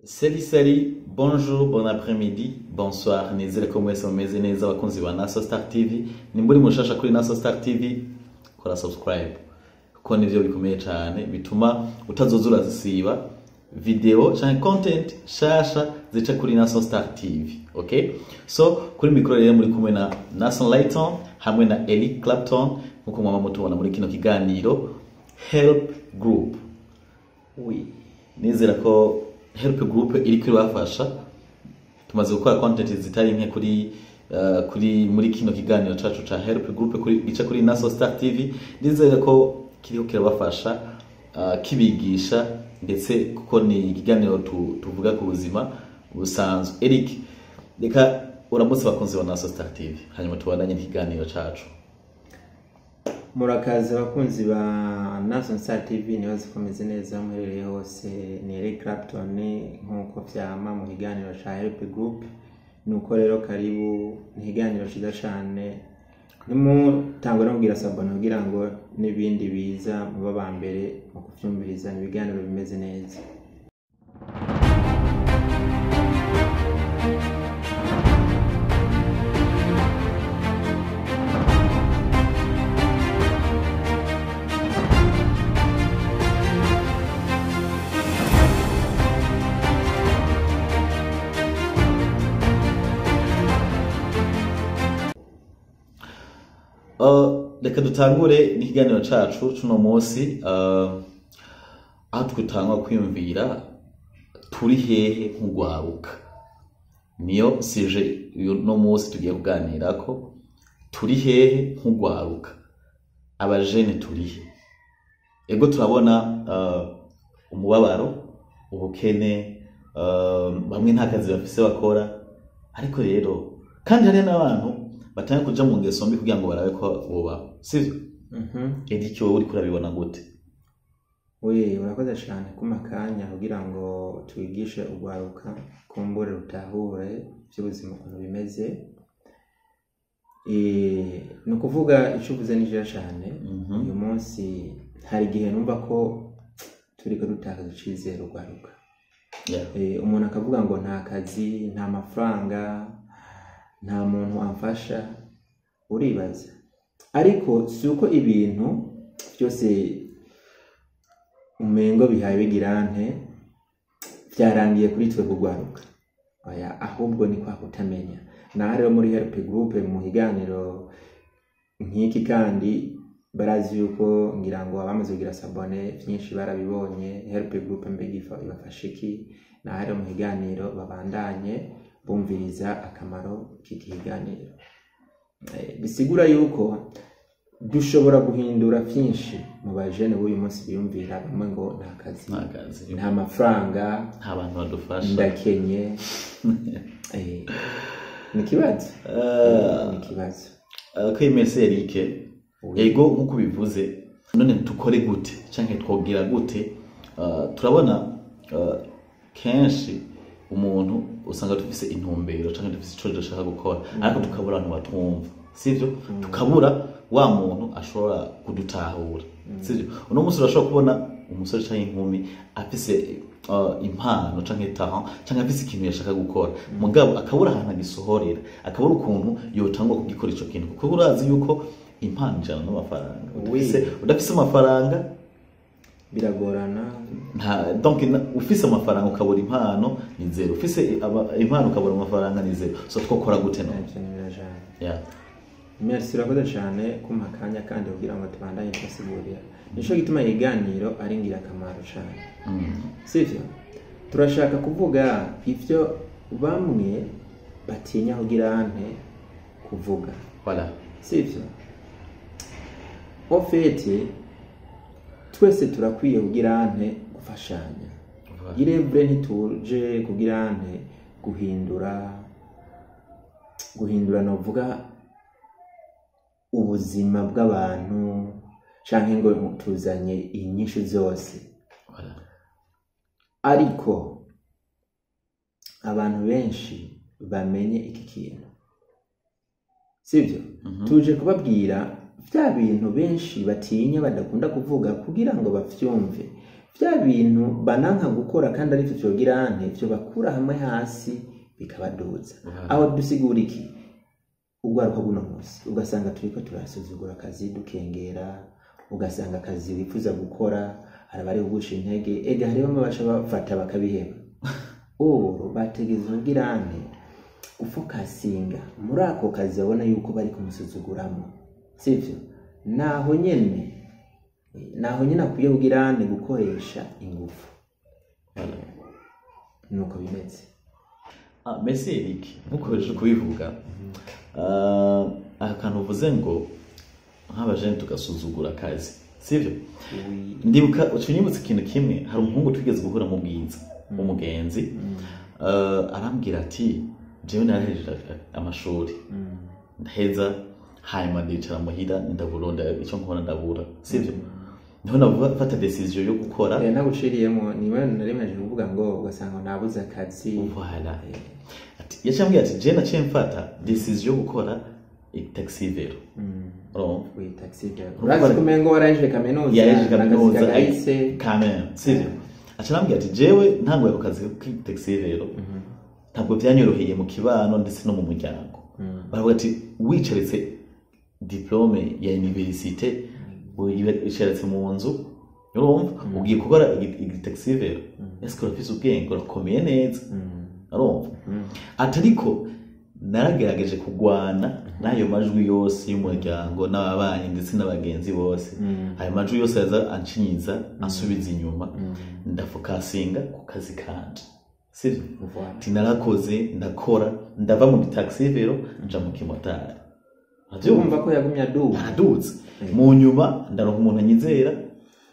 Salut salut, bonjour, bon après-midi, bonsoir. Nizere ko mwese mumeze neza abakunzi ba Naso Star TV. Nimba uri mushasha kuri Naso Star TV, kora subscribe. Kuko nivyo bikomeye cyane bituma utazoza urazisiba video canke content shasha zica kuri Naso Star TV. Okay? So kuri mikro rero muri kumwe na Nason Lighton hamwe na Eric Clapton, nkuko mwama mutubona muri kino kiganiro Help Group. Oui. Nizera ko Help Group iri kwibafasha. Tumaze gukora content zitari nke kuri muri kino kiganiro cacu ca Help Group kuri gica kuri Naso Star TV. Nizera ko kiriko kirabafasha, kibigisha ndetse kuko ni ikiganiro tuvuga ku buzima busanzwe. Eric, reka uramutse bakunzi ba Naso Star TV, hanyuma tubandanye n'ikiganiro cacu. Murakaza abakunzi ba Naso Star TV, nibaze ko meze neza muherereye hose. Ni Eric Clapton nkuko vyama mu kiganiro ca Help Group. Nuko rero karibu, ni ikiganiro ciza cane. Nimutangwe no kugira sabona kugira ngo n'ibindi biza muba ba mbere mu kuvyumviriza. Ni ibiganiro bimeze neza. Reka dutangure n'ikiganiro cacu cuno munsi, aho twitangwa kwiyumvira turi hehe nk'ugwaruka. Niyo sije uno munsi tugiye kuganirako, turi hehe nk'ugwaruka, abajene turi he. Ego turabona umubabaro, ubukene, bamwe nta kazi bafise bakora, ariko rero kandi hari n'abantu batanga kuja mu ngeso mbi kugira ngo barabe ko bobaho, sivyo? Ediki, wowe uriko urabibona gute? We, urakoze cyane kuma kanya kugira ngo twigishe ugwaruka kumbure rutahure iby'ubuzima ukuntu bimeze. Ni ukuvuga icyo uvuze ni vyiza cyane. Uyu munsi hari igihe numva ko turiko dutakaza icizere ugwaruka. Umuntu akavuga ngo nta kazi, nta mafaranga, nta muntu amfasha, uribaza. Ariko si uko ibintu byose umengo bihaye bigirante byarangiye kuri twe kugwaruka. Oya, ahubwo ni kwa kutamenya. Na rero muri Help Group mu kiganiro nk'iki kandi barazi yuko ngira ngo abamaze kugira sabone byinshi barabibonye. Help Group mbega ibafasha iki? Na rero mu kiganiro babandanye bumviriza akamaro k'iki kiganiro. Bisigura yuko dushobora guhindura byinshi mu bajene b'uyu munsi biyumvira bamwe ngo nta kazi, nta mafaranga, nta bantu badufasha, ndakenye. Ni kibazo. Ni kibazo. Okay, merci Eric. Ego nkuko bivuze, none tukore gute canke twogira gute? Turabona kenshi umuntu usanga dufise intumbero canke dufise ico dushaka gukora, ariko tukabura abantu batumva, sivyo? Tukabura wa muntu ashobora kudutahura, sivyo? Uno munsi urashobora kubona umusore canke inkumi afise impano canke talent canke afise ikintu yashaka gukora, mugabo akabura ahantu agisohorera, akabura ukuntu yotangwa kugikora ico kintu, kuko urazi yuko impano ijana n'amafaranga. Udafise amafaranga biragorana. Donc ufise amafaranga ukabura impano ni zero, ufise impano ukabura amafaranga ni zero. So twokora gute no? Yeah. Merci, urakoze cyane kumpa akanya kandi kugira ngo tubandanye tubasigurira. Nico gituma iganiro ari ingirakamaro cyane. Sivyo? Turashaka kuvuga ivyo bamwe batinya kugira nte kuvuga. Voilà. Sivyo? En fait, twese turakwiye kugira nte gufashanya. Irevure ntituje kugira nte guhindura novuga ubuzima bw'abantu canke ngo tuzanye inyishu zose. Ariko abantu benshi bamenye iki kintu, sivyo? Tuje kubabwira vya bintu benshi batinya badakunda kuvuga kugira ngo bavyumve. Vya bintu bananka gukora kandi ari byo vyogira nte vyo bakura hamwe hasi bikabaduza. Aho dusigura iki? Ugwaruka buno munsi ugasanga turiko turasuzugura akazi, dukengera, ugasanga akazi wifuza gukora arabari kugusha intege, ega hari bamwe baca bafata bakabiheba. Oro bategeza kugira nte gufokasinga muri ako kazi babona yuko bari kumusuzuguramwo, sivyo? Naho nyene akwiye kugira nte gukoresha ingufu. Nuko bimeze. Merci Eric, nkuko uhejeje kubivuga, akantu uvuze ngo nk'abajene tugasuzugura akazi, sivyo? Ndibuka ucinyibutse ikintu kimwe, hari umuhungu twigeze guhura mu Bwiza w'umugenzi, arambwira ati jewe narahejeje amashuri, ndaheza, hanyuma ndicara muhira ndaburonda icyo nkora ndabura, sivyo? Niho nafata decision yo gukora. Naguciriyemo niwe narimeje kuvuga ngo ugasanga nabuze akazi. Voilà. Ati yacambwiye ati je naciye mfata decision yo gukora taxi vero. Oui, taxi vero. Urazi kumengo waraje kaminuza. Yaje kaminuza quand même, sivyo? Acambwiye ati jewe ntanguye ku kazi ki taxi vero. Ntabwo byanyoroheye mu kibano ndetse no mu muryango. Baravuga ati wicaritse diplome ya université, wicaritse mu nzu, urumva ugiye gukora taxi vero. Est-ce que urafise ubwenge, urakomeye neza? Urumva? Ati ariko naragerageje kugwana n'ayo majwi yose y'umuryango n'ababanyi ndetse n'abagenzi bose. Ayo majwi yose yaza ancinyiza ansubiza inyuma, ndafokasinga ku kazi kanje, sivyo? Tinarakoze, ndakora, ndava mu taxi vero nja mu kimotari. Urumva ko yagumye aduza. Aduza. Mu nyuma ndaronka umuntu anyizera,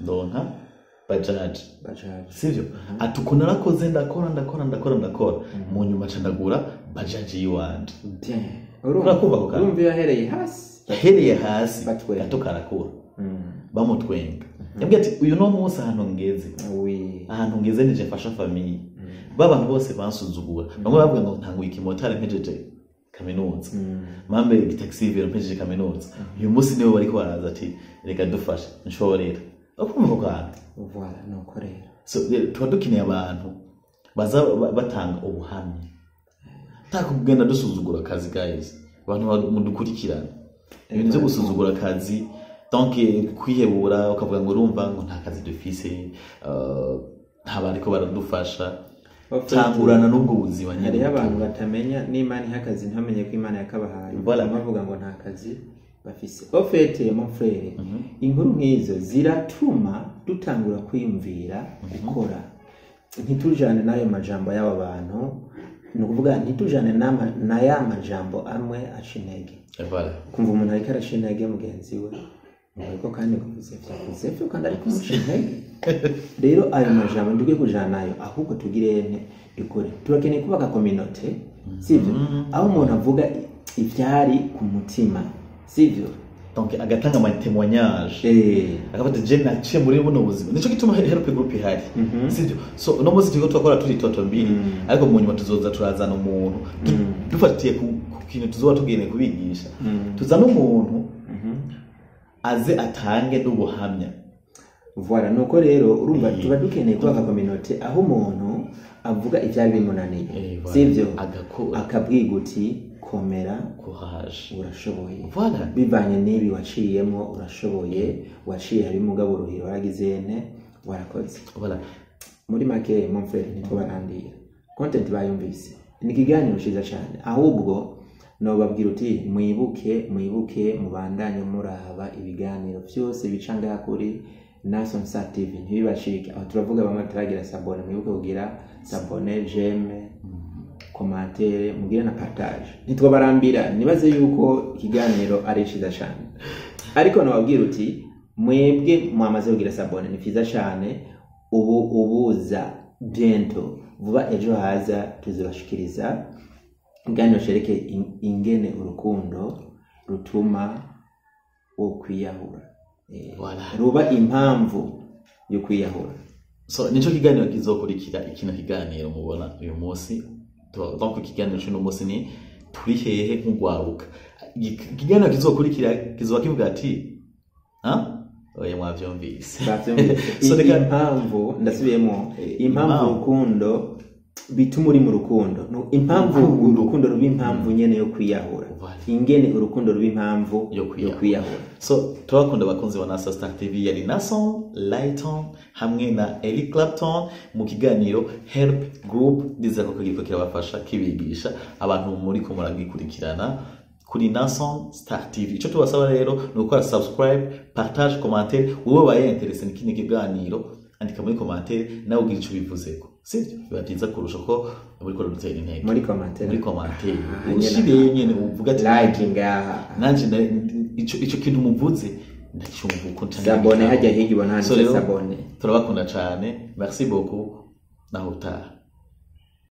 ndonka bajaji. Sivyo? Ati uko narakoze, ndakora. Mu nyuma ca ndagura bajaji yiwanje. Bien. Urumva yahereye hasi. Yahereye hasi. Gato karakura. Bamutwenga. Yambwiye ati uyu no munsi ahantu ngeze. Ahantu ngeze nije mfasha famille. Babantu bose bansuzugura. Bamwe bavuga ngo ntanguye ikimotari mpejeje kaminuza. Mambe taxi vero mpejeje kaminuza. Uyu munsi niwe bariko baraza ati reka dufashe nshorera. Ukumva ko kantu. Voilà, nuko rero. So tuba dukeneye abantu baza batanga ubuhamya. Nta kugenda dusuzugura akazi guys. Abantu mudukurikirana. Ibintu byo gusuzugura akazi, donc kwihebura ukavuga ngo urumva ngo nta kazi dufise, nta bariko baradufasha. Tangurana n'ubwo buzima nyine. Hariho abantu batamenya n'Imana iha akazi, ntibamenye ko Imana yakabahaye. Bavuga ngo nta kazi bafise. Au fait, mon frère, inkuru nk'izo ziratuma dutangura kwiyumvira gukora. Ntitujane n'ayo majambo y'aba bantu, ni ukuvuga ntitujane na ya majambo amwe aca intege. Kumva umuntu ariko araca intege mugenzi we, ariko kandi kuvuze vyo kandi ariko umuca intege. Rero ayo majambo ndukwiye kujana nayo, ahubwo tugire ente dukore. Turakeneye kubaka communauté, sivyo? Aho umuntu avuga ivyari ku mutima, sivyo? Donc agatanga ama témoignage. Akafata je naciye muri buno buzima. Nico gituma Help Group ihari. Sivyo? So no munsi turiko turakora turi toto mbiri, ariko mu nyuma tuzoza turazana umuntu dufatiye ku kintu tuzoba tugeneye kubigisha. Tuzana umuntu aze atange n'ubuhamya. Voilà, nuko rero urumva tuba dukeneye kubaka communauté aho umuntu avuga ivyari bimunaniye, sivyo? Akabwiga uti komera, courage, urashoboye. Voilà. Bivanye n'ibi waciyemo urashoboye, waciye hari mugabo ruhiro waragize ene, warakoze. Voilà. Muri make mon frère nitwo barandira. Content bayumvise. Ni ikiganiro ciza cyane. Ahubwo nobabwira uti mwibuke mubandanye muraba ibiganiro byose bica ngaha kuri Nason Sat TV, ntibibashike. Aho turavuga bamwe bataragira sabone, mwibuke kugira sabone, j'aime, commentaire, mugire na partage. Ntitwabarambira, nibaze yuko ikiganiro ari ciza cyane. Ariko nababwira uti mwebwe mwamaze kugira sabone ni vyiza cyane, ubu ubuza bientôt vuba ejo haza tuzibashikiriza ikiganiro cereke ingene urukundo rutuma wo kwiyahura. Voilà. Ruba impamvu yo kwiyahura. So nico kiganiro kizokurikira ikino kiganiro mubona uyu munsi. Donc ikiganiro cy'uno munsi ni turi hehe nk'ugwaruka. Ikiganiro kizokurikira kizoba kivuga ati Oya, mwavyumvise. Bavyumvise. So Impamvu ndasubiyemo, impamvu impamvu. urukundo bituma uri mu rukundo. No, impamvu urukundo ruba impamvu nyene yo kwiyahura. Voilà. Ingene urukundo ruba impamvu Yo kwiyahura. yo kwiyahura. So turabakunda abakunzi ba Nasa Star TV. Yari Nason Lighton hamwe na Eric Clapton mu kiganiro Help Group. Ndizera ko kiriko kirabafasha, kibigisha abantu muri ko muragikurikirana kuri Nason Star TV. Icyo tubasaba rero ni ugukora subscribe, partage, commentaire. Wowe wabaye intéressé n'ikindi kiganiro, andika muri commentaire nawe ugira ico ubivuzeko, sibyo? Biba byiza kurusha ko muri ko dutera intege. Muri commentaire. Muri commentaire. Ah, nyene. Ushireyo nyene uvuga ati like ngaha. Nanje ico kintu muvuze ndacyumva uko nca S'abonner, hajya hirya ubona So handitse rero, s'abonner. turabakunda cyane, merci beaucoup, naho utaha.